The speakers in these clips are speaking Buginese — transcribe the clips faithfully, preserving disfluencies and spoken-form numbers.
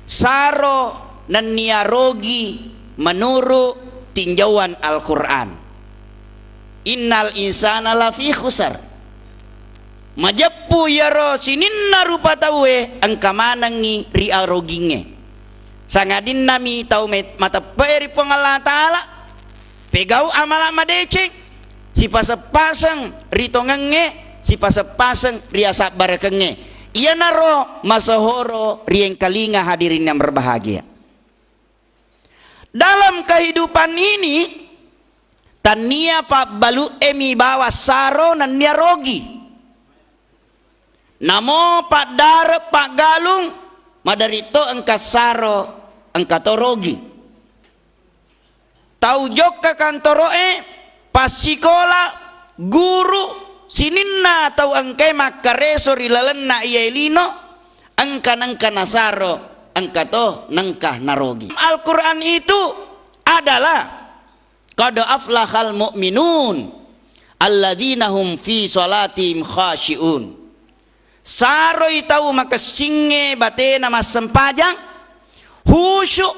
Saro nennia rogi menuru tinjauan Al-Qur'an. Innal insana lafi khusar. Majeppu iyaro sininna rupa tauwe engka manengngi ri arogingnge. Sangadinna mi tau met-, mateppe'e ri Puang Allah Ta'ala, pegau amala madeceng, sipaseng-paseng ri tongengnge, sipaseng-paseng ri asabbarekengnge. Iyanaro masehoro riengkalinga, hadirin yang berbahagia. Dalam kehidupan ini, tannia pabbalu'e mi bawang saro nennia rogi. Namo paddare paggalung, maderito engka saro, engka to rogi. Tau jokka kantoro'e, passikola, guru, sininna tau engkae makkareso ri lalenna iyae lino, engka nengka nasaro, engka to nengka narogi. Al-Qur'an itu adalah qad aflahal mu'minun alladzina hum fi salatihim khashi'un. Saroi tau makessingnge batena massempajang, khusyuk,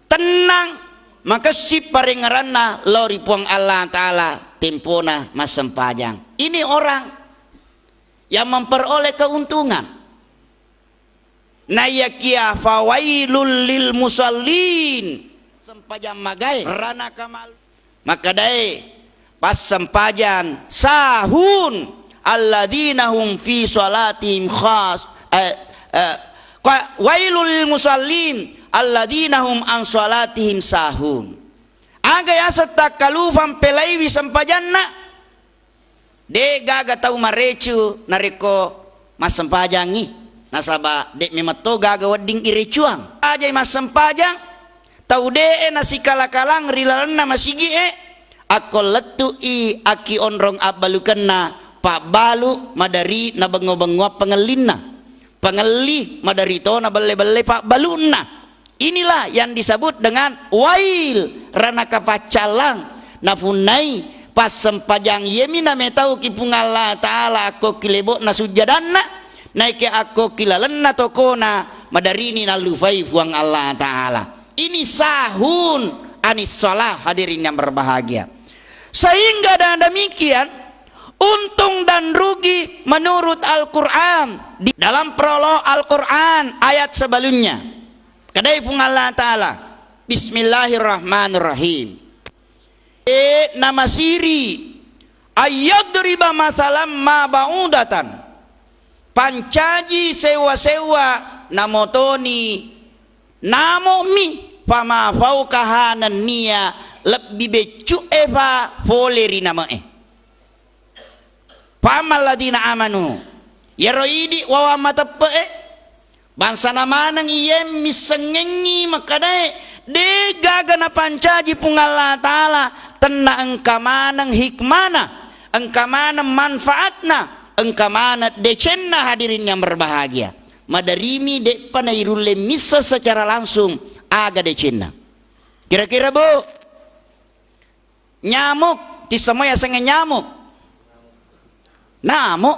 tennang, makessing parengngeranna lao ri Puang Allah Ta'ala tempona massempajang. Ini orang yang memperoleh keuntungan. Naiyakia fawailul lil musallin. Sempajang magae. Ranaka mal-, Makkedae, passempajang sahun, alladzina hum fi salatihim khas-, eh, eh, qa-, wailul lil musallin, alladzina hum an salatihim sahun. Aga yaseng takkalufang pelaiwi sempajanna? De gaga tau marecu narekko massempajangngi, nasaba de memetto gaga wedding irecuang. Ajai massempajang, tau de'e nasikala-kalang ri lalenna masigi'e, akko lettu'i akki onrong abbalukenna, pabbalu maderi nabengngo-bengngoang pangellinna, pangelli maderitona belle-belle pabbalunna. Inilah yang disebut dengan wail, ranaka paccallang. Napunnai passempajang iyemi nametauki Puang Allah Ta'ala akko ki lebo'na sujjadanna, naeke akko ki lalenna tokona madarini nallufai Puang Allah Ta'ala. Ini sahun anis shalah, hadirin yang berbahagia. Sehingga dengan demikian, untung dan rugi menurut Al-Quran. Di dalam prolog Al-Quran ayat sebelumnya, kedai Puang Allah Ta'ala, Bismillahirrahmanirrahim. E namasiri, ayyadriba masalam ma ba'udatan. Pancaji sewa-sewa namotoni namo'mi, fama fauqaha nennia lebbi beccu'e fa fole ri name'e. Fa ammal ladzina amanu, iyaro idi wawang mateppe'e, bangsana maneng iye missengngengngi makkedae, de gaga napancaji Puang Allah Ta'ala, tenna engka maneng hikmana, engka maneng manfaatna, engka maneng decenna, hadirin yang berbahagia. Maderimi de'pa nairulle misseng secara langsung aga decenna. Kira-kira, Bu? Nyamuk, tissemmoi asengnge nyamuk? Namo.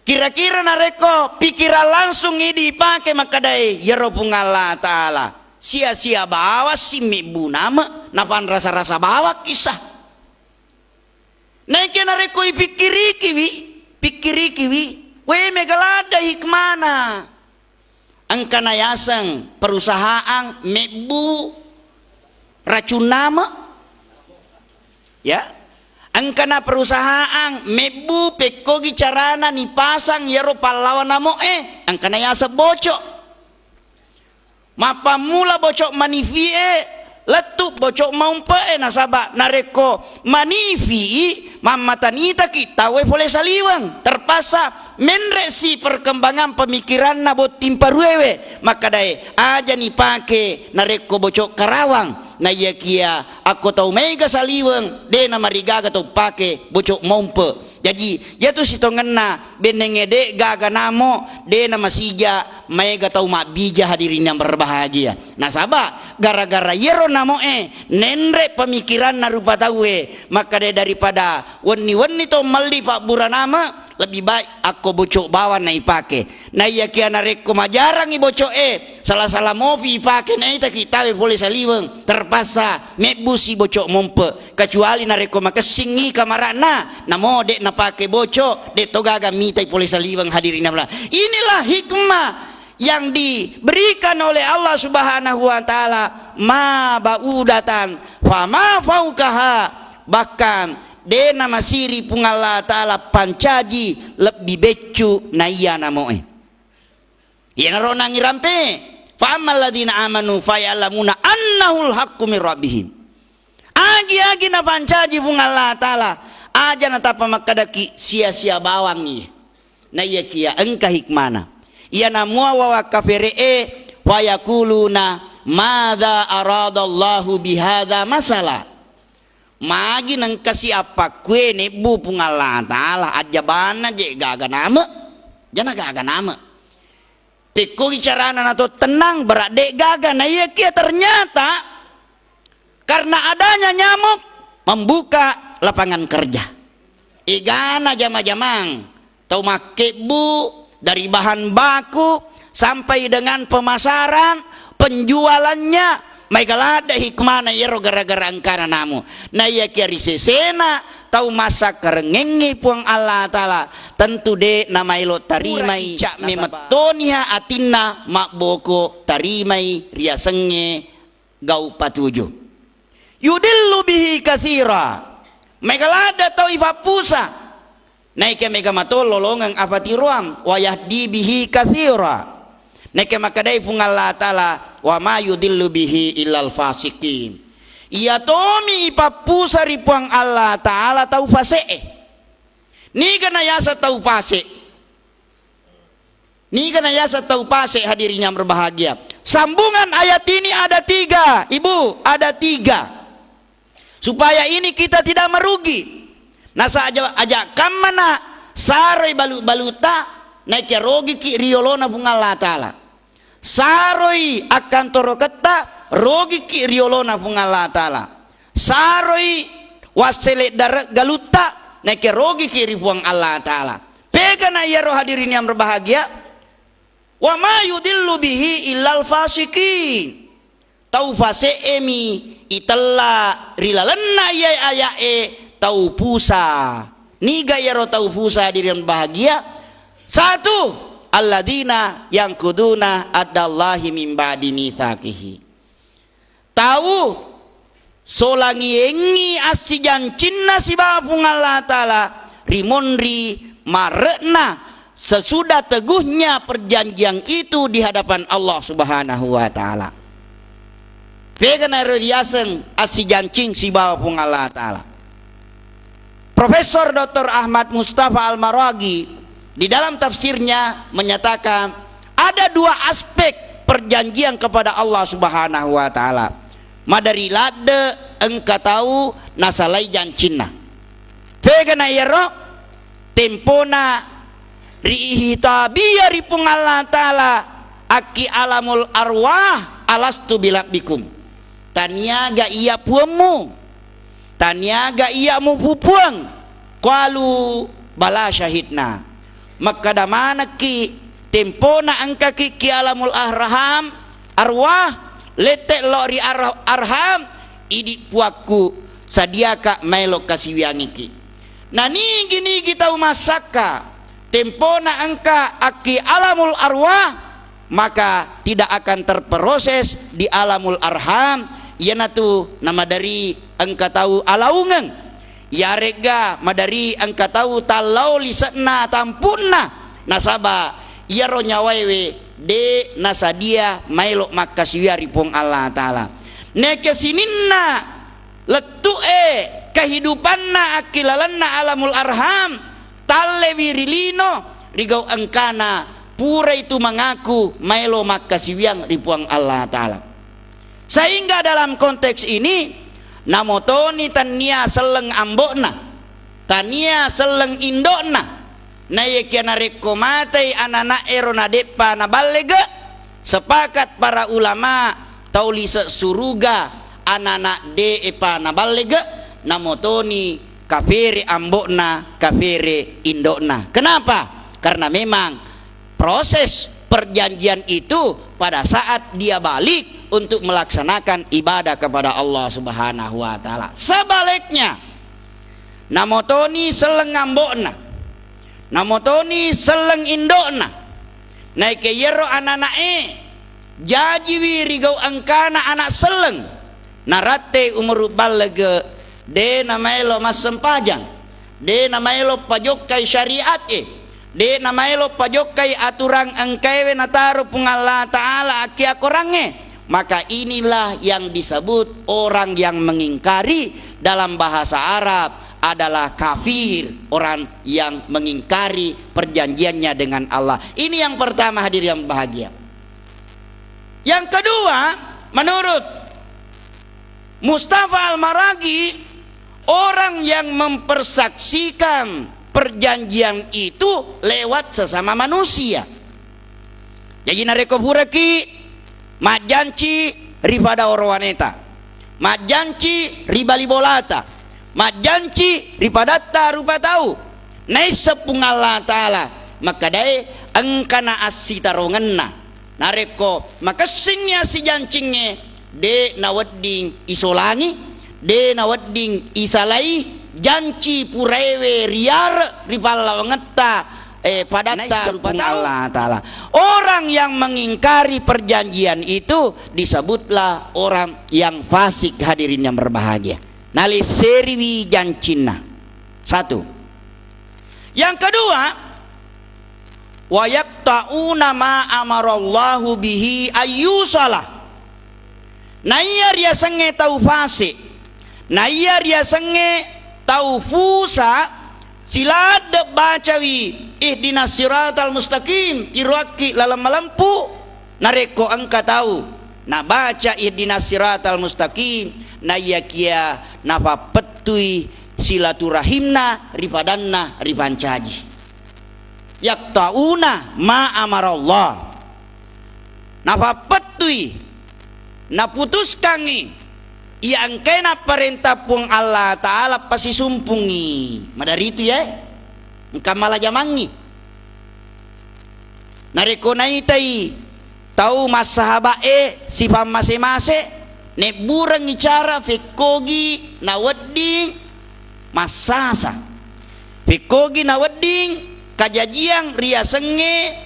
Kira-kira narekko pikiran langsung idi ipake makkedae, iyaro Puang Allah Ta'ala sia-sia bawang si mebbu name, napanrasa-rasa bawang kissa. Naekia narekko ipikkirikiwi, pikkirikiwi, we mega ladde hikmana. Engkana yaseng perusahaan mebbu racun name, ya. Engkana perusahaan mebbu pekkogi carana nipasang yero pallawa namo'e, engkana yaseng bocok. Mappammula bocok manifi'e, lettu bocok maumpe'e, nasaba narekko manifi'i, mammatanitaki tauwe fole saliweng, terpaksa menre'si perkembangan pemikiranna botting paruewe, makkadae aja nipake narekko bocok karawang, naiyakia akko tau maega saliweng, de namarigaga tau pake bocok maumpe. Jaji, iyatu sitongenna bennengnge de gaga namo, de namasija maega tau mabbija, hadirin yang berbahagia. Nasaba gara-gara iyaro namo'e nenre pemikiranna rupa tauwe, makkada daripada wenni-wenni to melli pabbura name, Lebih baik akko bocok bawang naipake. Naiyakia narekko majarangngi boco'e, sala-sala mopi ipake, naitaki tawe pole saliweng, terpaksa mebbusi bocok mompe. Kecuali narekko makessingngi kamara'na, namo de' napake bocok, de' to gaga mitai pole saliweng, hadirin Allah. Inilah hikmah yang diberikan oleh Allah Subhanahu wa Ta'ala, ma ba'udatan fama fauqaha, bahkan de' namasiri Puang Allah Ta'ala pancaji lebbi beccu naiya namoe. Iyanaro nangirampe, fa ammal ladzina amanu fa ya'lamuna annahul haqqu mir rabbihim. Agi-agi napancaji Puang Allah Ta'ala, aja natappa makkedaki sia-sia bawangngi. Naiyakia engka hikmana. Iyana mua wawang kafere'e, fa yaquluna madza aradallahu bihadza masala. Magi nengkasi appakkue nebbu Puang Allah Ta'ala, ajjabanna je gaga name, jana gaga name. Pekkogi carana nato tennang, berat de' gaga. Naiyakia ternyata karena adanya nyamuk membuka lapangan kerja. Egana jama-jamang, tau makkebbu, dari bahan baku sampai dengan pemasaran, penjualannya, maega ladde hikmana iyaro gara-gara engkana namu. Naiyakia ri sesena tau massakkarengengngi Puang Allah Ta'ala, tentu de' namaelo tarimai, nasaba memettoniha atinna mabboko tarimai riasengnge gau patuju. Yudillu bihi katsira. Maega ladde tau ipappusa. Naike maega mato lolongeng apatiroang, wa yahdi bihi katsira. Naike makkedai Puang Allah Ta'ala, wa ma yudillu bihi illal fasiqin. Iya tomi ipappusa ri Puang Allah Ta'ala tau fase'e. Niga nayaseng tau fase'? Niga nayaseng tau fase', hadirin yang berbahagia? Sambungan ayat ini ada tiga, Ibu, ada tiga. Supaya ini kita tidak merugi. Nasa aja, aja kammana saroi balu-baluta, naike rogiki riolona Puang Allah Ta'ala. Saroi akkantoroketta, rogiki riolona Puang Allah Ta'ala. Saroi wassele dare galutta, naike rogiki ri Puang Allah Ta'ala. Pegana iyaro, hadirin yang berbahagia, wa ma yudillu bihi illal fasiqin. Tau fase'emi itella ri lalenna iyae aya'e tau pusa. Niga iyaro tau pusa, hadirin bahagia? Satu, alladzina yanquduna ahdallahi min ba'di mitsaqihi. Tau solangiengngi assijancinna sibawa Puang Allah Ta'ala ri monri mare'na sesudah teguhnya perjanjian itu di hadapan Allah Subhanahu wa Ta'ala. Pegana ero riaseng assijancing sibawa Puang Allah Ta'ala. Profesor Doktor Ahmad Mustafa Al-Maraghi di dalam tafsirnya menyatakan ada dua aspek perjanjian kepada Allah Subhanahu wa Ta'ala. Maderi ladde engka tau nasalai jancinna. Pegana iyaro? Tempona ri ihitabiya ri Puang Allah Ta'ala akki alamul arwah, alastu birabbikum. Taniaga iya puammu? Taniaga iya mupupuang? Qalu bala syahidna. Makkada manekki, tempona engkaki ki alamul arham, arwah, lette lo ri ar-, arham, idi puakku, sadiaka maelo kasiwiangiki. Na nigi-nigi tau massakka, tempona engka akki alamul arwah, maka tidak akan terproses di alamul arham, iyanatu namaderi engka tau alaungeng, iyaregga maderi engka tau tallau lise'na tampunna, nasaba iyaro nyawaewe de nasadia maelo makkasiwia ri Puang Allah Ta'ala. Neke sininna lettu'e kehidupanna akkilalenna alamul arham, tallewi ri lino, rigau engkana purai tu mengaku maelo makkasiwiang ri Puang Allah Ta'ala. Sehingga dalam konteks ini, namotoni tania selleng ambo'na, tania selleng indo'na, naekia narekko matei anana'ero nadeppa naballege, sepakat para ulama, tau lise suruga anana de'epa naballege, namotoni kafere ambo'na, kafere indo'na. Kenapa? Karena memang proses perjanjian itu pada saat dia balik untuk melaksanakan ibadah kepada Allah Subhanahu wa Ta'ala. Sebaliknya, namotoni selleng ambo'na, namotoni selleng indo'na, naike iyaro anana'e jajiwi rigau engkana anak selleng, naratte umuru ballege, de namaelo massempajang, de namaelo pajokkai syariat e, de namaelo pajokkai aturang engkaewe nataro Puang Allah Ta'ala akkiakorangnge, maka inilah yang disebut orang yang mengingkari, dalam bahasa Arab adalah kafir, orang yang mengingkari perjanjiannya dengan Allah. Ini yang pertama, hadirin yang bahagia. Yang kedua, menurut Mustafa Al-Maraghi, orang yang mempersaksikan perjanjian itu lewat sesama manusia. Jaji, narekko puraki majjanci ri pada orowaneta, majjanci ri bali bolata, majjanci ri padatta rupa tau, naisseng Puang Allah Ta'ala makkadae engkana assitarongenna. Narekko makessingngi assijancingnge, de nawedding isolangi, de nawedding isalai janci puraewe riare ri pallawangetta, eh, padatta rupa tau. Allah Ta'ala. Orang yang mengingkari perjanjian itu disebutlah orang yang fasik, hadirin yang berbahagia. Nalesseriwi jancinna. Satu. Yang kedua, wa yaqta'una ma amarallahu bihi ayyusala. Naiya riasengnge tau fasik, naiya riasengnge tau fusa, siladde bacawi ihdinas siratal mustaqim, tiroakki laleng malempu. Narekko engka tau nabaca ihdinas siratal mustaqim, naiyakia napappettui silaturahimna ri padanna ripancaji. Yaqta'una ma amarallah. Napappettui, naputuskangngi iya engkae napparenta Puang Allah Ta'ala pasisumpungngi. Madaritu iyae, engka mala jamangngi. Narekko naitai tau massahaba'e sipammase-mase, nebburengngi cara fekkogi nawedding massasa, fekkogi nawedding kajajiang riasengnge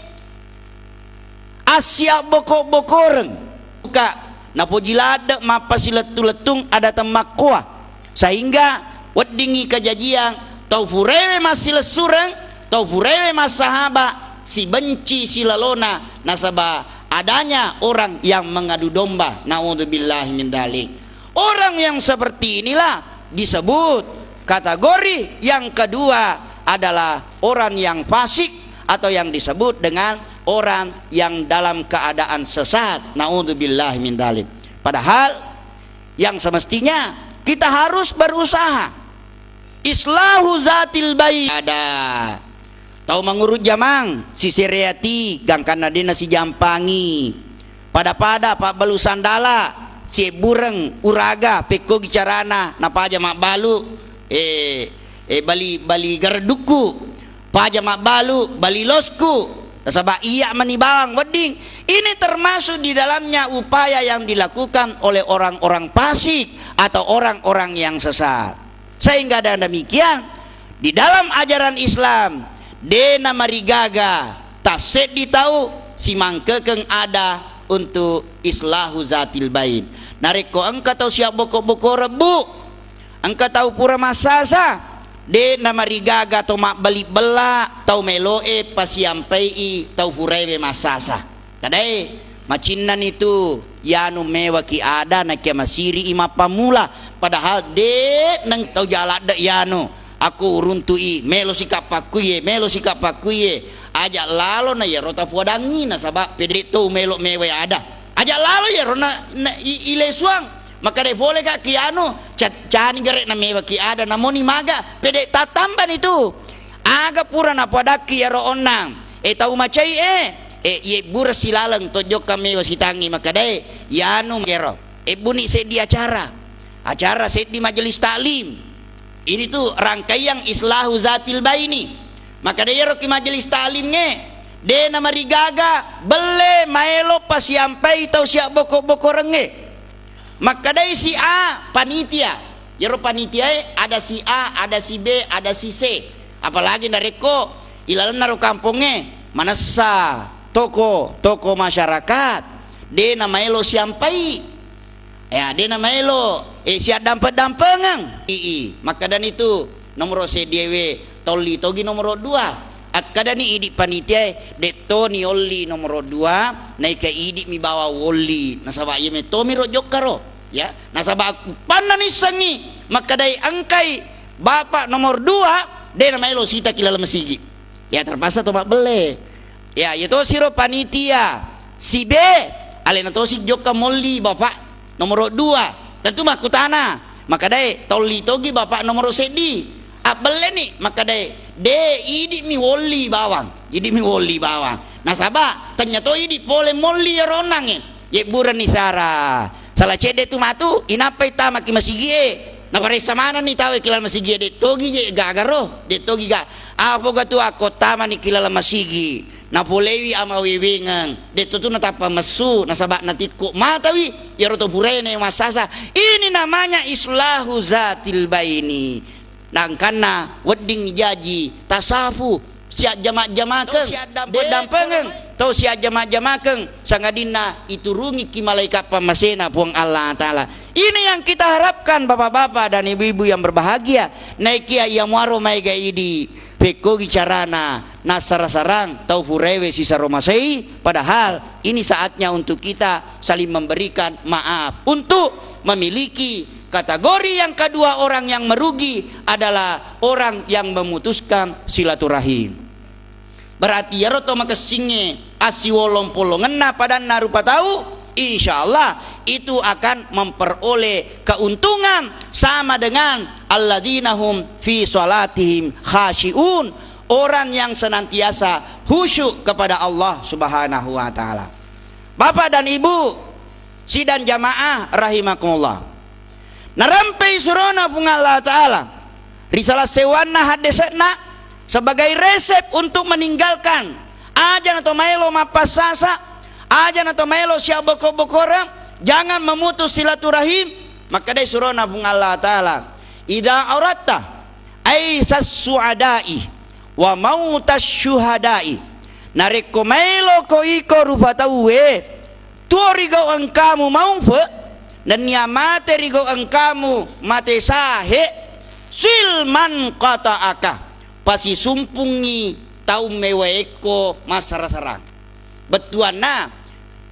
assiabboko-bokoreng. Ka napoji ladde mappasilettu-lettung adateng makkoa, sehingga weddingngi kajajiang tau furewe massilessureng, tau furewe massahaba sibenci silalona nasaba adanya orang yang mengadu domba. Naudzubillahi min dzalik. Orang yang seperti inilah disebut kategori yang kedua adalah orang yang fasik atau yang disebut dengan orang yang dalam keadaan sesat. Naudzubillahi min dzalik. Padahal yang semestinya kita harus berusaha islahu zatil bain. Ada tau manguru jamang, sisereati, gangkanna de nasijampangi. Pada-pada pabbalu sandala, siebbureng uraga, pekkogi carana napaja mabbalu, eh, eh, bali, bali garedukku, paja mabbalu, bali losku, nasaba iya mani bawang wedding. Ini termasuk di dalamnya upaya yang dilakukan oleh orang-orang fasik atau orang-orang yang sesat. Sehingga dengan demikian, di dalam ajaran Islam, de namarigaga tasseddi tau simangkekeng ada untuk islahu zatil bain. Narekko engka tau siabboko-boko rebbu, engka tau pura massasa, de namarigaga to mabbali bella tau meloe pasiampai'i tau puraewe massasa. Kadae, macinnani tu, yanu mewaki ada nakia masiri'i mappammula, padahal de neng tau jaladde yanu. Aku uruntu'i, melo sika pakkuye, melo sika pakkuye. Aja lalo na yero tapuadangngi nasaba pede to melo mewe ada. Aja lalo yero na, na i, ilesuang. Makade pole ka ki anu, ca-, cani gere na mewaki ada, namoni maga, pede tatambani tu. Aga pura napadakki iyaro onnang, e tau macai e, e, iye bursi laleng tojokka mewa sitangi makadae, yanu ero. Ebbuni seddi acara. Acara seddi majelis taklim. Ini tu rangkaiang islahu zatil baini. Maka de iyaro ki majelis ta'limnge, de namarigaga belle maelo pasiampai tau siabboko-bokorengnge. Makkedai si A panitia. Iyaro panitiae ada si A, ada si B, ada si C. Apalagi narekko ilalenna ro kampongnge manessa toko, toko masyarakat, de namaelo siampai. Ya, de namaelo, eh, siaddampeng-dampengeng. Ii, makkedani tu nomoro seddi ewe tolli togi nomoro dua. Akkadani idi panitiae, dettoni olli nomoro dua, naika idi mi bawang wolli. Nasaba iya mettomi ro jokkaro. Ya, nasaba uppanna nissengngi, makkedai engkai bapak nomor dua, de namaelo sitaki laleng masigi. Ya, terpaksa to mabbelle. Ya, iya tosiro panitia si B, alena tosi jokka molli bapak nomoro dua. Tentu makkutana, makadae tolli togi bapak nomoro seddi. Abbelleni, makadae de idi mi wolli bawang, idi mi wolli bawang. Nasaba tanya to idi pole molli ronangnge. Yebburenni sara. Sala cedde tu matu, inappai tamaki masigie. Naparessa manenni tawe kilala masigie, de togi je gagaro, de togi ga. Apoga tu akko tamani kilala masigi. Napolewi ama wewengeng, de to tu natappa messu, nasaba natikko matawi, iyaro to purene massasa. Ini namanya islahu zatil baini. Nangkanna wedding jaji tasafu, siajjama-jamakeng, tau siaddampengeng, tau siajjama-jamakeng, sangadinna iturungiki malaikat pammasena Puang Allah Ta'ala. Ini yang kita harapkan, bapak-bapak dan ibu-ibu yang berbahagia. Naikia iya muaro maega idi, pekkogi carana nassara-sarang tau puraewe sisaro masei, padahal ini saatnya untuk kita saling memberikan maaf, untuk memiliki kategori yang kedua orang yang merugi adalah orang yang memutuskan silaturahim. Berarti iyaro to makessingnge assiwolong-polongenna padanna rupa tau, insya Allah itu akan memperoleh keuntungan sama dengan alladzina hum fi salatihim khasyi'un, orang yang senantiasa khusyuk kepada Allah Subhanahu wa Ta'ala. Bapak dan Ibu, sidang jamaah rahimakumullah. Narampei surona Puang Allah Ta'ala ri sala sewwanna haddese'na sebagai resep untuk meninggalkan aja na to maelo mappassasa, aja na to maelo siabboko-bokoreng, jangan memutus silaturahim. Makkedai surona Puang Allah Ta'ala, "Idza aratta aisas su'adai wa mautas syuhadai." Narekko maeloko iko rupa tauwe, tuo rigau engkamu maufe, nennia mate rigau engkamu mate sahe, sil man qata'aka, pasisumpungngi tau mewaekko massara-sarang. Bettuanna,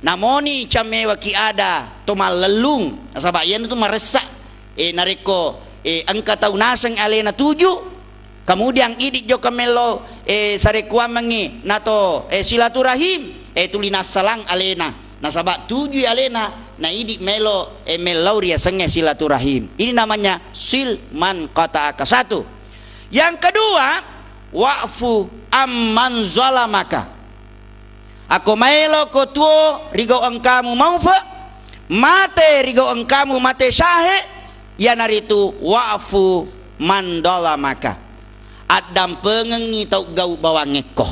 namoni cammewaki ada to mallellung, nasaba iyanatu maressa. E, narekko, e, engka tau naseng alena tuju, kemudian idi jokka mello, e, sarekuammengngi nato, e, silaturahim, e, tuli nassalang alena. Nasaba tujui alena, na idi melo, e, mellau riasengnge silaturahim. Ini namanya sil man qata'aka. Satu. Yang kedua, wa'fu amman zalamaka. Akko maeloko tuo rigau engkamu maufe, mate rigau engkamu mate syahe, iyanaritu wa'fu man zalamaka. Addampengengngi tau gau bawangngekko.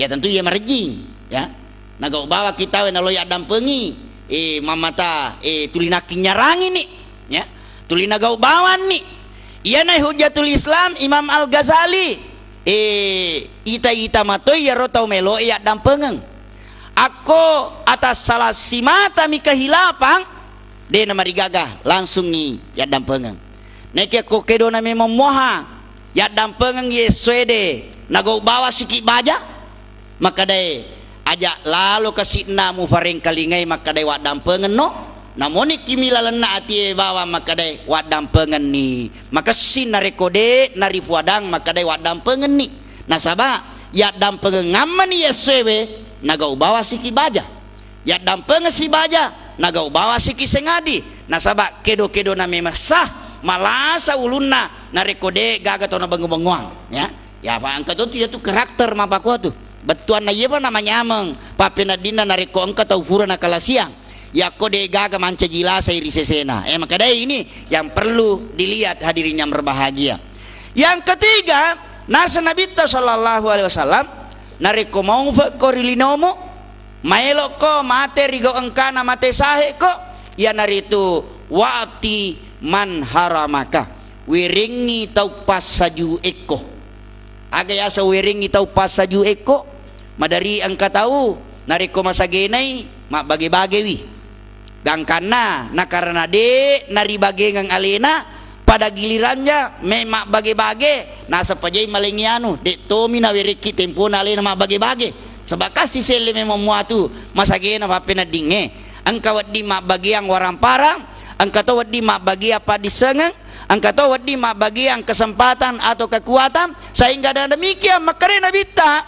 Ya tentu iya marejjing, ya. Nagau bawakki tauwe naloi addampengi, eh, mammata, eh, tuli nakkinyarangini, ya. Tuli nagau bawanni. Iyana Hujjatul Islam Imam Al-Ghazali, eh, ita-ita matoi iyaro tau meloe yaddampengeng. Akko atas salah simata mi kehilafang, de namarigaga, langsungngi yaddampengeng. Naekiya ko kedona memang muaha, yaddampengengngi essoe de, nagau bawang siki baja, makkadae, aja lalo kasi'na muparengkalingai makkadae waddampengenno, namonikki mi lalenna atie bawang makkadae waddampengenni. Makessing narekko de naripuadang makkadae waddampengenni. Nasaba yaddampengeng ammani essoewe, nagau bawang siki baja. Yaddampengeng sibaja, nagau bawang siki sengadi, nasaba kedo-kedona memang sah, malasa ulunna narekko de gaga tau nabengngo-bengngoang, ya. Ya, fa engka to tu, iyatu karakter mappakua tu. Bettuanna iyepa namanyameng pappeneddinna narekko engka tau pura nakalasiang. Yakko de' gaga mancaji lasai ri sesena. Eh, makkedai ini yang perlu dilihat, hadirin yang berbahagia. Yang ketiga, naseng Nabitta sallallahu alaihi wasallam, narekko maufekko ri linomu, maelokko mate ri gau engkana mate sahekko, iyanaritu wa'ti man haramaka, werengngi tau passajuekko. Aga yaseng werengngi tau passajuekko? Madari engka tau narekko masagenai mabbage-bagewi. Gangkanna, nakarana de' naribagengeng alena, pada giliranja me mabbage-bage, naseng pajai malengngi anu, de' tomi nawerekki tempona alena mabbage-bage. Saba' kasi selle memang muatu masagena pappeneddingnge. Engka wedding mabbageang waramparang, engka to wedding mabbageang paddissengeng, engka to wedding mabbageang kesempatan atau kekuatan, sehingga dengan demikian makkeda Nabitta,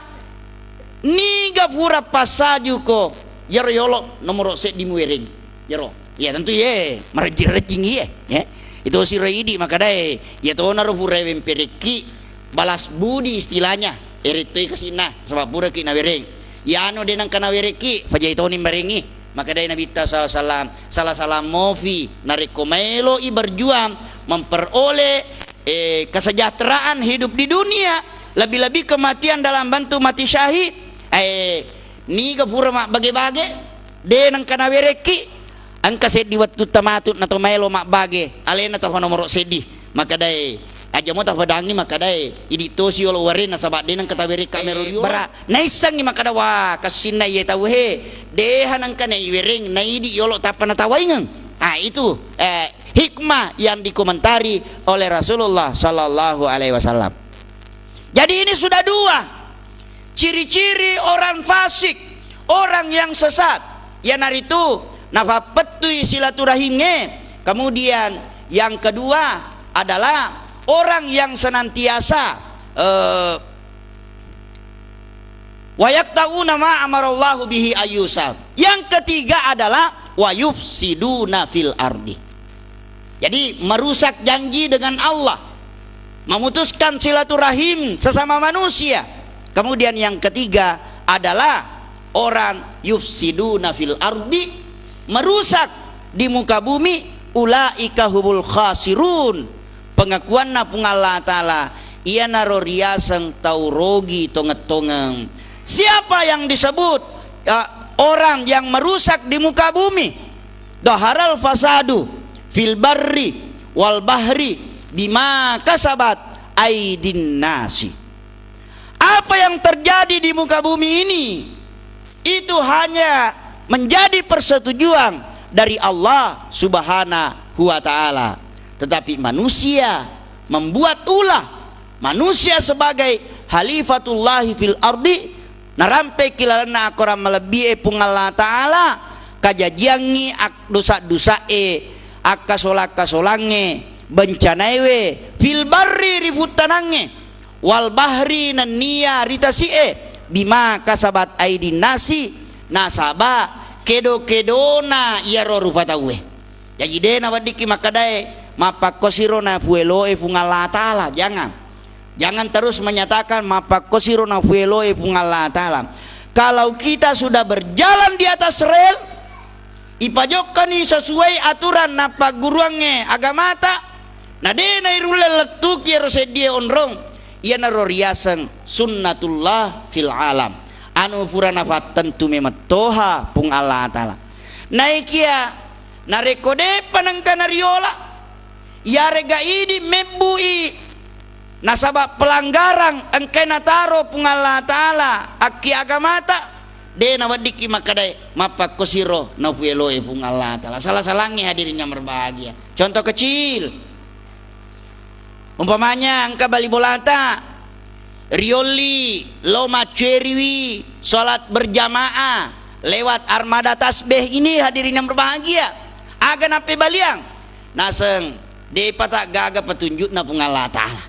niga pura passajuko, iyaro yolo nomoro seddi muwereng. Iyaro. Iya, tentu iye, marejjing-rejjing iye, ya. Itu siro idi makkedae, iya tonaro pura wemperekki, balas budi istilahnya. Erettoi kasinna, saba' puraki nawereng. Iyano de' nengka nawerekki, pajai toni marengngi. Makkedai Nabitta sallallahu alaihi wasallam, sala-sala mofi narekko maeloi berjuang memperoleh, eh, kesejahteraan hidup di dunia, lebih-lebih kematian dalam bentuk mati syahid. Eh, niga pura mabbage-bage, de' nengka nawerekki, engka seddi wettu tamatu nato maelo mabbage, alena tafa nomoro seddi. Makkedae, aja mo tafadangngi makkedae, idi tosi yolo warena saba' de' nengka tawerekka mero yolo. Bara, naissengngi makkeda, wah, kassinna iye tau he, deha nengka naiwereng, naidi yolo tappa natawaingeng. Ah, itu, eh, hikmah yang dikomentari oleh Rasulullah sallallahu alaihi wasallam. Jadi ini sudah dua ciri-ciri orang fasik, orang yang sesat. Iyanaritu nafappettui silaturahingnge. Kemudian yang kedua adalah orang yang senantiasa, eh, wa yaqta'una ma amarallahu bihi ayyusal. Yang ketiga adalah wa yufsiduna fil ardi. Jadi merusak janji dengan Allah, memutuskan silaturahim sesama manusia. Kemudian yang ketiga adalah orang yufsiduna fil ardi, merusak di muka bumi, ulaika humul khasirun. Pengakuanna Puang Allah Ta'ala, iyanaro riaseng tau rogi tongeng-tongeng. Siapa yang disebut, ya, orang yang merusak di muka bumi? Dhaharal fasadu fil barri wal bahri bima kasabat aidin nasi. Apa yang terjadi di muka bumi ini, itu hanya menjadi persetujuan dari Allah Subhanahu wa Ta'ala. Tetapi manusia membuat ulah, manusia sebagai khalifatullahi fil ardi, narampeki lalenna akorang malebbie Puang Allah Ta'ala, kajajiangngi ak-, dosa-dosae, akkasola-kasolangnge, bencanaewe, fil barri ri futtanangnge, wal bahri nennia ri tasi'e, bima kasabat aidin nasi, nasaba kedo-kedona iyaro rupa tauwe. Jaji de naweddikki makkedae mappakkosiro napueloe Puang Allah Ta'ala, jangan. Jangan terus menyatakan mappakkosiro napueloe Puang Allah Ta'ala. Kalau kita sudah berjalan di atas rel, ipajokkani sesuai aturan nappagguruangnge agamata, na de nairulle lettuki ero seddie onrong, iyanaro riaseng sunnatullah fil alam. Anu pura nafattentu memettoha Puang Allah Ta'ala. Naikia narekko depa nengka nariola, iyarega idi mebbui nasaba pelanggaran engkae nataro Puang Allah Ta'ala akki agamata, de naweddikki makkedae mappakkosiro napueloe Puang Allah Ta'ala. Sala-salangnge hadirin yang berbahagia. Contoh kecil, umpamanya engka bali bolata, riolli lo maccueriwi salat berjamaah lewat armada tasbih ini, hadirin yang berbahagia. Aga nappebaliang? Naseng, depa taggaga petunjukna Puang Allah Ta'ala.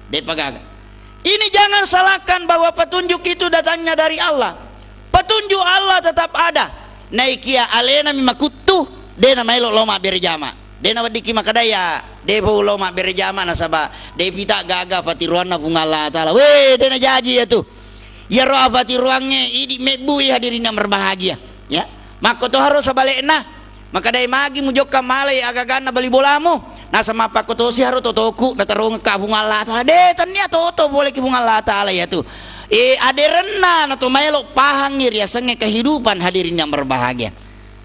Depa gaga. Ini jangan salahkan bahwa petunjuk itu datangnya dari Allah. Petunjuk Allah tetap ada. Naikia alenami makuttu, de namaelo lo mabbere jama. De naweddikki makkedai ya, depa ulo mabbere jama nasaba depi taggaga fatiruanna Puang Allah Ta'ala. Weh, de najaji iyatu. Iyaro afatiruangnge idi mebbui, hadirin yang berbahagia. Ya. Makkotoharo sebalikna, Makkedai, "Magi mujokka malai agaganna bali bolamu?" Nasaba mappakkotosi haro totoku, natarongekka Puang Allah Ta'ala. De, tennia toto poleki Puang Allah Ta'ala iyatu. E, aderenna nato maelo pahangngi riasengnge kehidupan, hadirin yang berbahagia.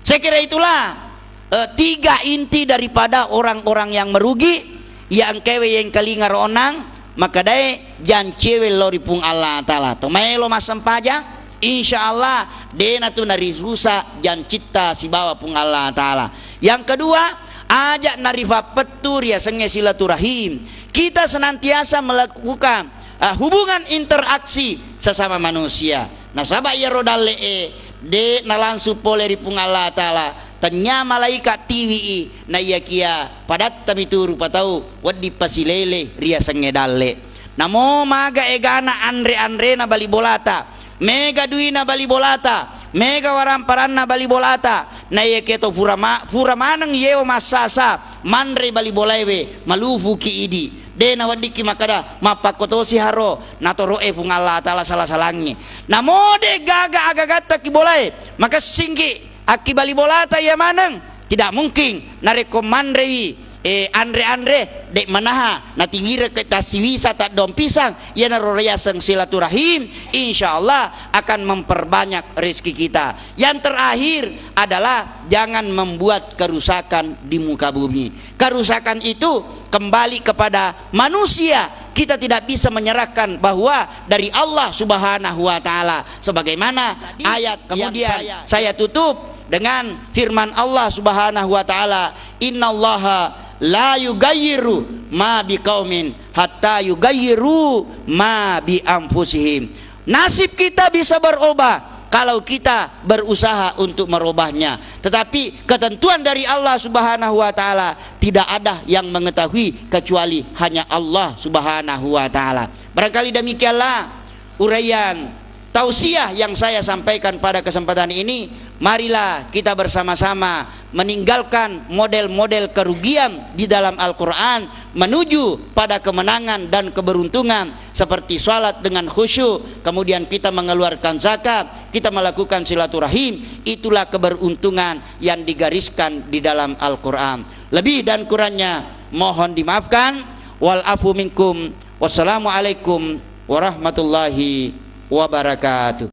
Saya kira itulah, eh, tiga inti daripada orang-orang yang merugi, iya engkaewe yengkalinga ro onnang, makkedae janciewe lao ri Puang Allah Ta'ala. To maelo massempajang, insya Allah, de natu narisusa jancitta sibawa Puang Allah Ta'ala. Yang kedua, aja naripappettu riasengnge silaturahim. Kita senantiasa melakukan, eh, hubungan interaksi sesama manusia. Nasaba iyaro dalle'e de nalangsung pole ri Puang Allah Ta'ala, tennia malaika tiwi'i, naiyakia padattami tu rupa tau wedding pasilele riasengnge dalle. Namo maga egana anre-anrena bali bolata, mega duina bali bolata, mega waramparanna bali bolata, naiyakia to pura ma-, pura maneng yewa massasa manre bali bolaewe, malufuki idi. De naweddikki makkeda, "Mappakkotosi haro, natoro'e Puang Allah Ta'ala sala-salangngi." Namo de gaga agagatta ki bolae, makessingki akki bali bolata iya maneng. Tidak mungkin narekko manrewi, eh, anre-anre, de manaha, natiwireke tassiwisa taddong pisang, iyanaro riaseng silaturahim, insya Allah akan memperbanyak rezeki kita. Yang terakhir adalah jangan membuat kerusakan di muka bumi. Kerusakan itu kembali kepada manusia. Kita tidak bisa menyerahkan bahwa dari Allah Subhanahu wa Ta'ala. Sebagaimana ayat yang kemudian saya, saya tutup dengan firman Allah Subhanahu wa Ta'ala, "Innallaha la yugayyiru ma biqaumin hatta yugayyiru ma bi anfusihim." Nasib kita bisa berubah kalau kita berusaha untuk merubahnya. Tetapi ketentuan dari Allah Subhanahu wa Ta'ala tidak ada yang mengetahui kecuali hanya Allah Subhanahu wa Ta'ala. Barangkali demikianlah uraian tausiah yang saya sampaikan pada kesempatan ini. Marilah kita bersama-sama meninggalkan model-model kerugian di dalam Al-Quran, menuju pada kemenangan dan keberuntungan, seperti salat dengan khusyuk, kemudian kita mengeluarkan zakat, kita melakukan silaturahim, itulah keberuntungan yang digariskan di dalam Al-Quran. Lebih dan kurangnya mohon dimaafkan. Wal afu minkum. Wassalamualaikum warahmatullahi wabarakatuh.